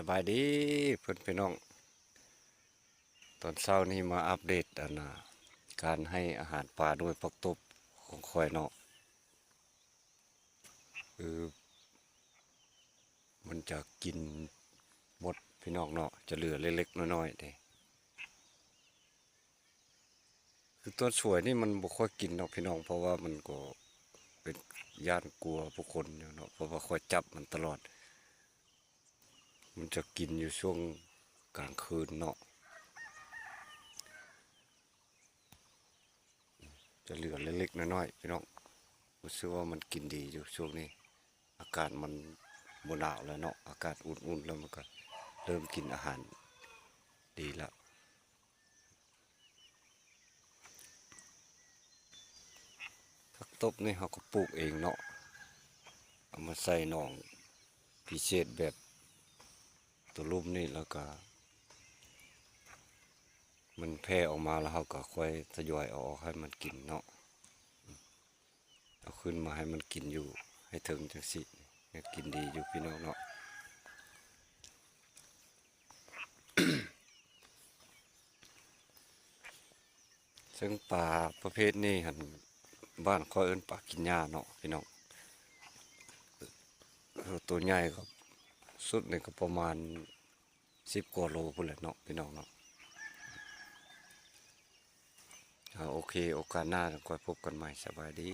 ສະບາຍດີເພື່ອນພີ່ນ້ອງ, ຕອນເຊົ້ານີ້ມາອັບເດດ ອັນນ່າ ການໃຫ້ອາຫານປາໜ່ວຍຜັກຕົບຂອງຂ້ອຍເນາະ. ເອີ ມັນຈະກິນໝົດພີ່ນ້ອງເນາະ, ຈະເຫຼືອເລັກໆນ້ອຍໆເດ້. ຄືຕອນສວຍນີ້ມັນບໍ່ຄ່ອຍກິນດອກພີ່ນ້ອງ, ເພາະວ່າມັນກໍເປັນ ຢ້ານກົວຜູ້ຄົນຢູ່ເນາະ, ເພາະວ່າຂ້ອຍຈັບມັນຕະຫຼອດ. ມັນຈະກິນຢູ່ຊ່ວງກາງຄືນເນາະ, ຈະເຫຼືອເລັກໆນ້ອຍໆພີ່ນ້ອງ. ຮູ້ສຶກວ່າມັນກິນດີຢູ່ຊ່ວງນີ້, ອາກາດມັນບໍ່ໜາວແລ້ວເນາະ, ອາກາດອຸ່ນໆແລ້ວ ມັນກໍເລີ່ມກິນອາຫານດີແລ້ວ. ຜັກຕົບນີ້ເຮົາກໍປູກເອງເນາະ, ເອົາມາໃສ່ໜອງພິເສດແບບຕົວລຸ່ມນີ້, ແລ້ວກໍມັນແຜ່ອອກມາ ແລ້ວເຮົາກໍຄ່ອຍທະຍອຍເອົາອອກໃຫ້ມັນກິນເນາະ. ເອົາຂຶ້ນມາໃຫ້ມັນກິນຢູ່ໃຫ້ເຖິງຈັ່ງຊີ້, ຍັງກິນດີຢູ່ພີ່ນ້ອງເນາະ. ເຊິ່ງປາປະເພດນີ້ຫັ້ນ ບ້ານຂ້ອຍເອີ້ນປາກິນຫຍ້າເນາະພີ່ນ້ອງ. ໂຕໃຫຍ່ກໍ ສຸດນີ້ກໍປະມານສິບກວ່າໂລພຸ້ນແຫຼະເນາະພີ່ນ້ອງເນາະ. ເອົາ ໂອເຄ ໂອກາດໜ້າຈັ່ງຄ່ອຍພົບກັນໃໝ່. ສະບາຍດີ.